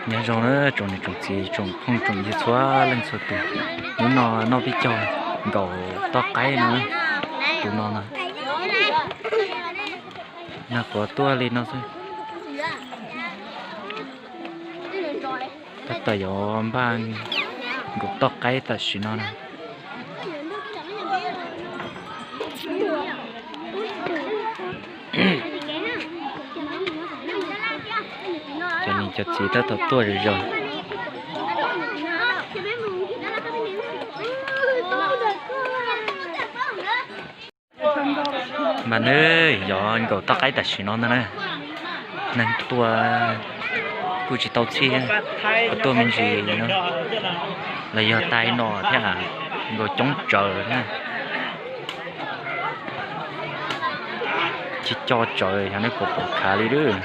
Nyob zoo na tsoom niam tsoom txiv tsoom phooj tsoom ywg txhua leej txhua tus, hnub no noj peb caug nkaus toj qaib no, tus no no, nag quav tuaj li no xwb. Tab tom yuav npaj nkaus toj qaib tam sim no na. Cov niam cov txiv tab tom tuaj zom zaws. Mas nws yog nkaus toj qaib tam sim no ntag na. Neeg tuaj kuj tsis tau txhij, tuaj me ntsis no los yog tag no thiab, nkaus coob tsawv thiab. Tsis co tsawv yog nej puas pom khav li lawm.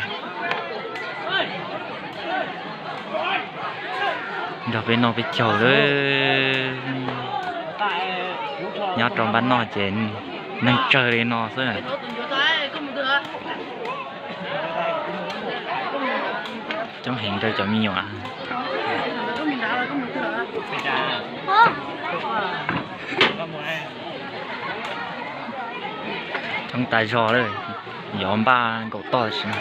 Nrog peb noj peb caug lawm. Nyob rau npab noj ces neeg tsawg li no xwb. Coob heev rau cov me nyuam. Coob tas zog lawm, yuav npaj nkaus toj tab sis no.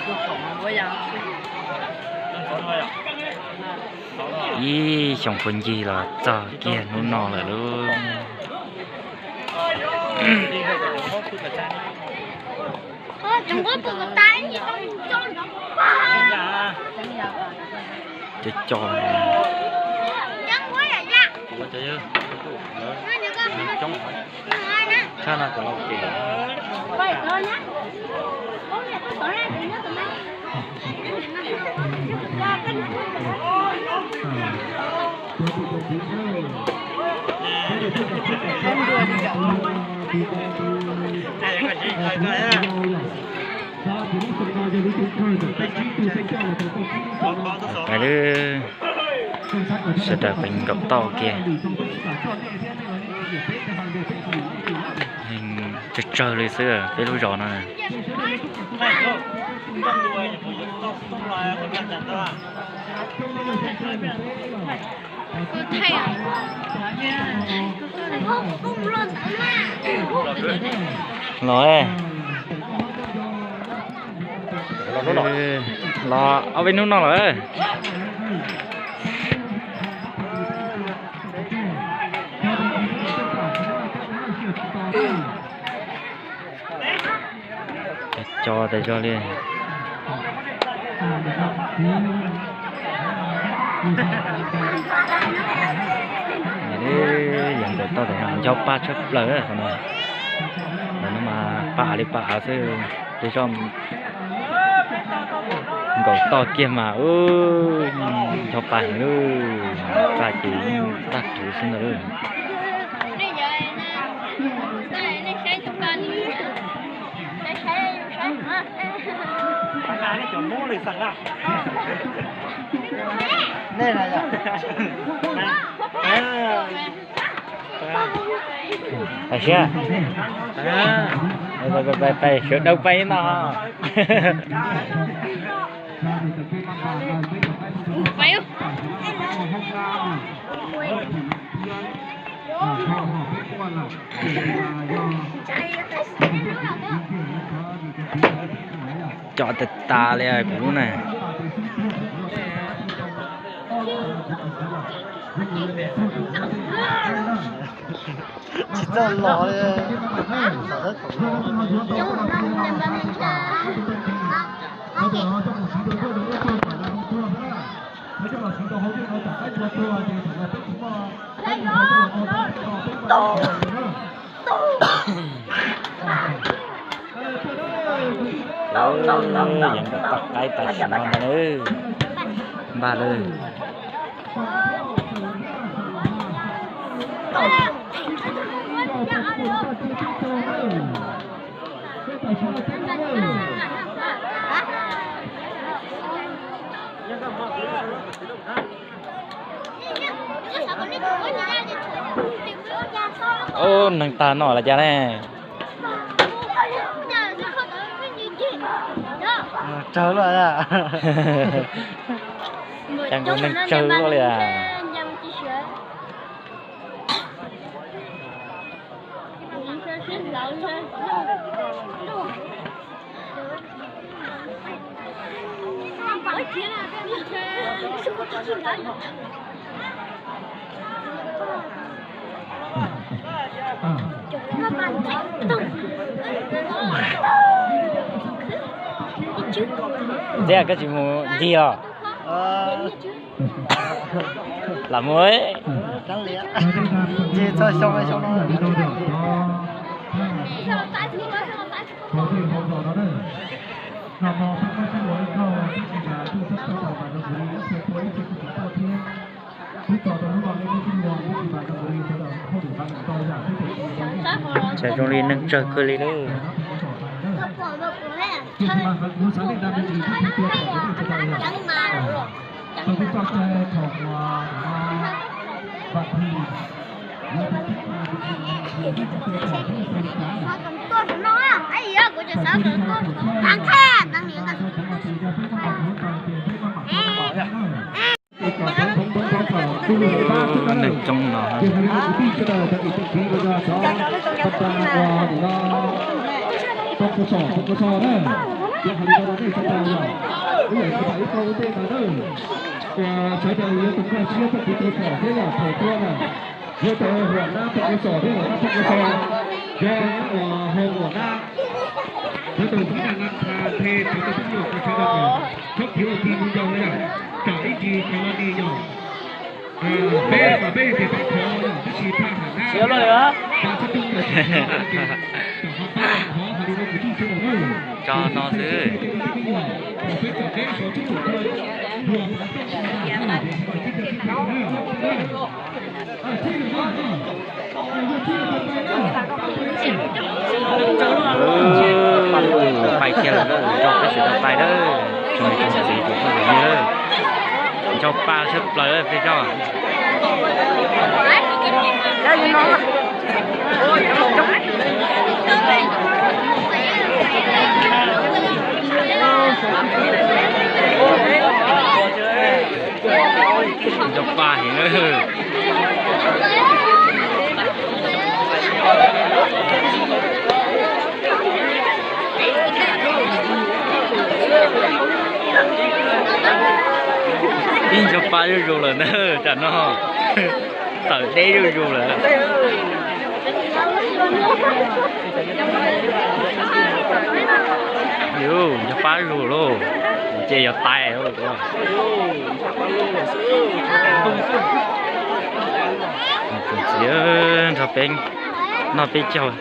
Ib xyoos puag ncig los txog kiag hnub no lawm lauj. Cov co, tshaj no cov laus ces Pais lawm, sawv daws pais nkaum toj kiag. Tsawg tsawg li xwb peb lub zos no. Los, los ob peb hnub no lawm. Co tas zog li. Yog nkaum toj tas no ncho pa tshaj plaws qhov no. Ntawm no mas pa av li pa av xwb, tej zoj nkaum toj kiag mas ub, ncho pa heev lauj, pa ces tag rhuv xwb ntag lauj. Hais siab, pais sawv daws pais no. Co tas tas li kuv lub na. Tsis txawj los li. Yeej nkaum toj qaib tam sim no ntag na. Npaj lawm. Ub, neeg tag no los cas ne? Tsawg lawm. Cas nkaus neeg tsawg luaj li as. Ntxim, koj tsis mus ncig los? Lam mus. Cas zoo li neeg tsawg kawg li lawm. Neeg coob no. Sawv daws yuav tus koj siab txoj kev tau pom thiab yog thaum tuaj na, yuav tau huam nab tau kua xom thiab huam nab tau kua xom, yog uas ho huam nab, yuav tus ib nab nab tha the cov tus phooj ywg sawv daws txhob khiav ua ti mus yog yom, tsam ib ntsis cov no ni yom, peb mas peb tias peb khov yom, tab sis phaj ham nab, tas txhua tus yom, tsam ho pab khov hais li no kwv tij sawv daws na. Tso no xwb. Pais kiag lawm, nrog peb sawv daws pais lawm, tsoom niam tsoom txiv tsoom phooj ywg, ncho pa tshaj plaws peb zos. Ncho pa heev. Ib ncho pa zuj zus lawm na, tam no tawm deb zuj zus lawm. Yus, ncho pa zuj zus lauj, ces yog tais. Txiv nrog peb noj peb caug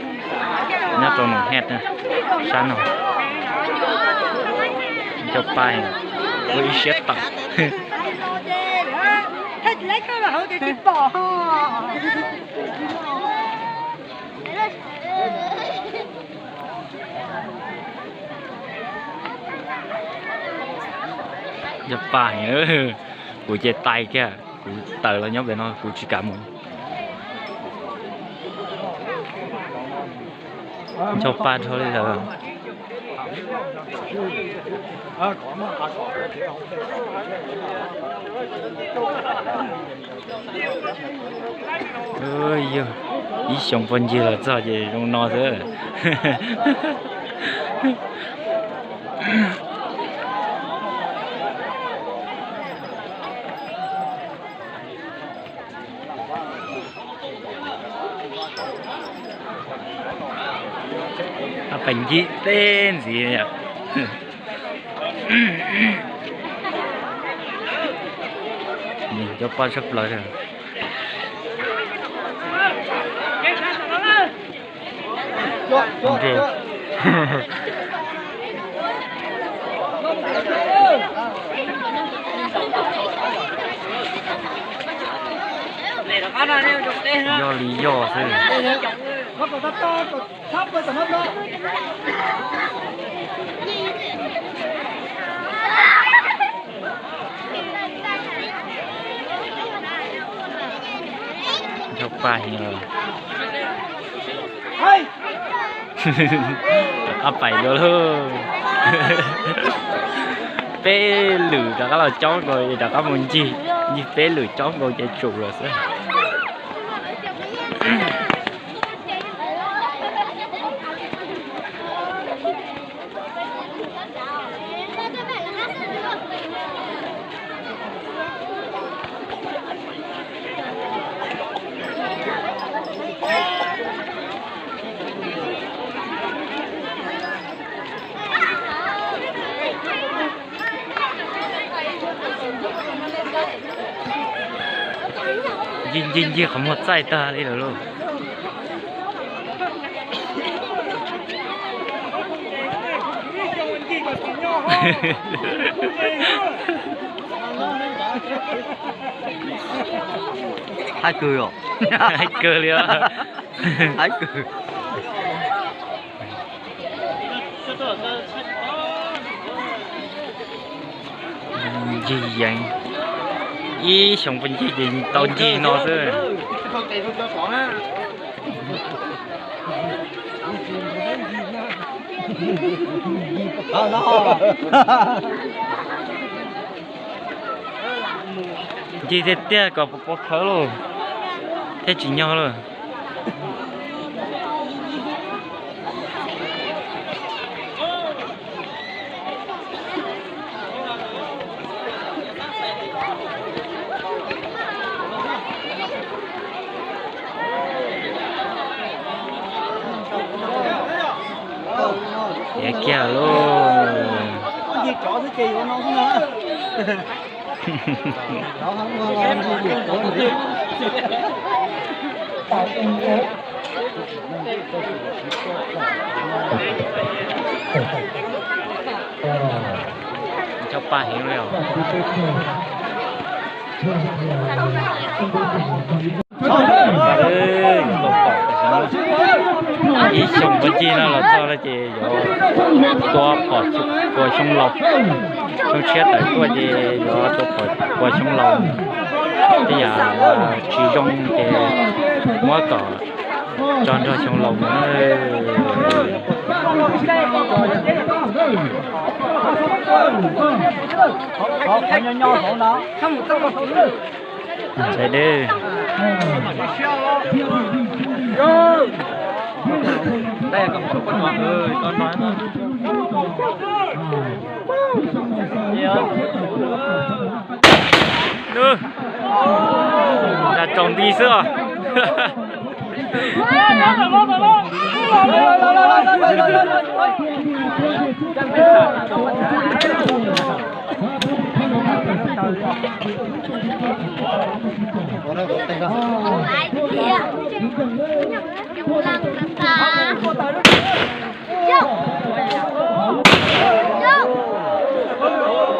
nyob rau nus hej sab no. Ncho pa ua ib siab tawm. Ncho pa heev, kuv ces tais kiag, kuv tawm los nyob pem no kuv tsis kam mus. Ncho pa dhau li lawm. Yog ib xyoos pog ncig los txog ces zoo no xwb. Pais ncig teb ntxiv. Cov paj tshaj plaws. Yog li yog xwb. Ncho pa heev os. Rov qab pais dua lauj. Peb lwm rov qab los coob nkaus, rov qab mus ncig, ncig peb lwm coob nkaus ces tsum lawm xwb. Ncig ncig ncig qhov muag txaij tag li lawm lauj. Haib kawg os. Haib kawg li os. Haib kawg. Ncig yees, ib xyoo puas ncig ces tau ncig no xwb. Ncig tiag tiag kom puas pov khawv lauj, thiaj tsis nyog lauj. Tiav kiag lauj. Tshaj paj heev li os. Ib xyoo puas ncig no los txog no ces yuav tua phom kua xyoob laus. Xyoo tshiab tawm tuaj ces yuav tua phom kua xyoob laus. Tej yam tsis zoo ces muab kom tso nrog xyoo laus mus. Ntxhais dwb. Nrog tsaus nti xwb os.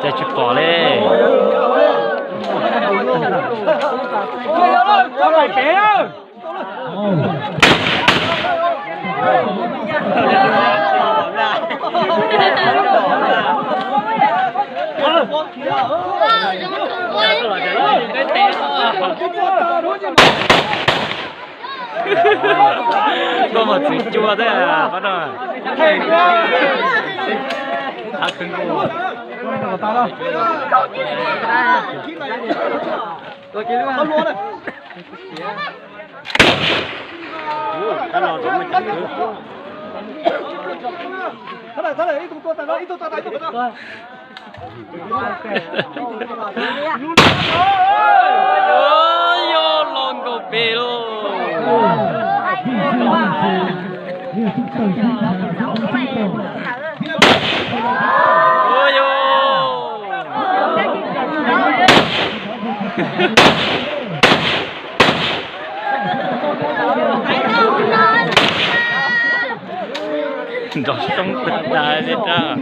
Cas tsis pom li. Koj mas txwv cua thiab pab no. Yog los nkaus pem lauj. Ua yog. Nrov soob tag tas li rab.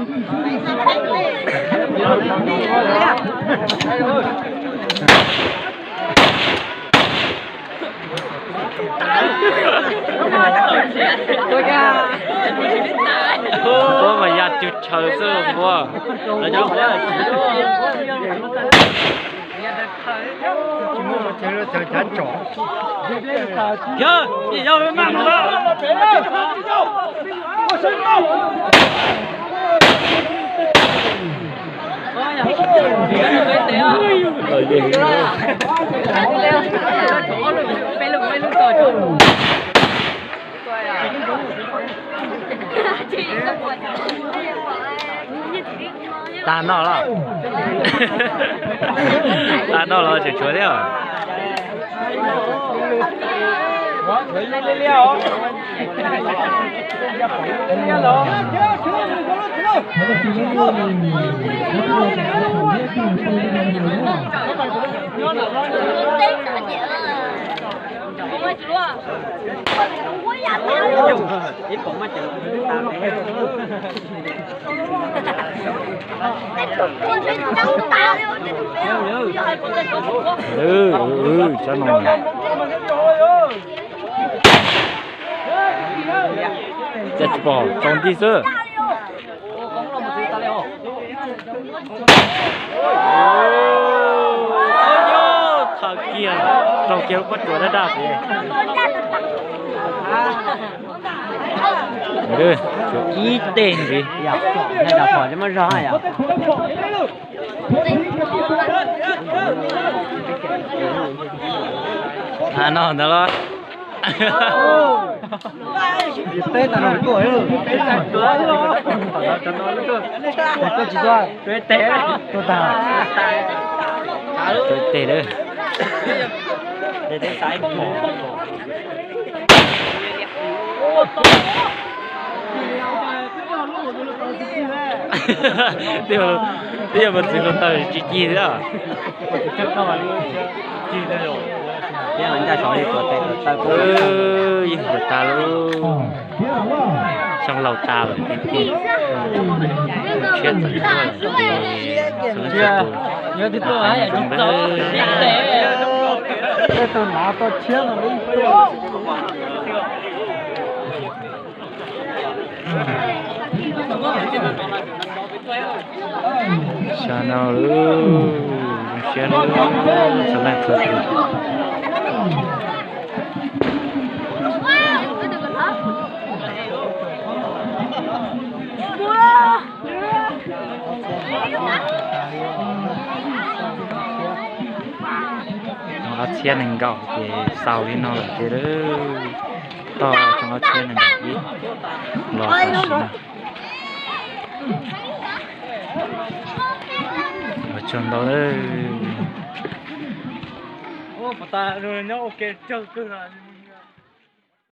Npua mas ya cug tshaw xwb npua. Tag noj los, tag noj los tseem tshuav thiab. Tsob no cas tsis pom tsaus nti xwb. Thaum kiag raug kiag lub pob tsuas daj daj pem. Tshuav ib teg ntxiv. Yog, yog pom tsis muaj zog yom. A no ntawd los. Teb tas no tuaj, tuaj tsis tuaj, tuaj tag. Teb lawm. Twb yog mas txiv hluav taws tsis cig thiab. Yeej yuav tas lub xyoo laus tas lawm tiag tiag. Tshiab txawv tuaj ces xyoo tshiab tus, tus nav tau tshiab no. Xyov no, zoo siab txhua leej txhua tus. Ob txhiab nees nkaum ces xaus li no lawm ces lawm. Toj xyoo ob txhiab nees nkaum ib los tam sim no. Ua tsaug ntau lawm. Nyob ua ke tsawg kawg.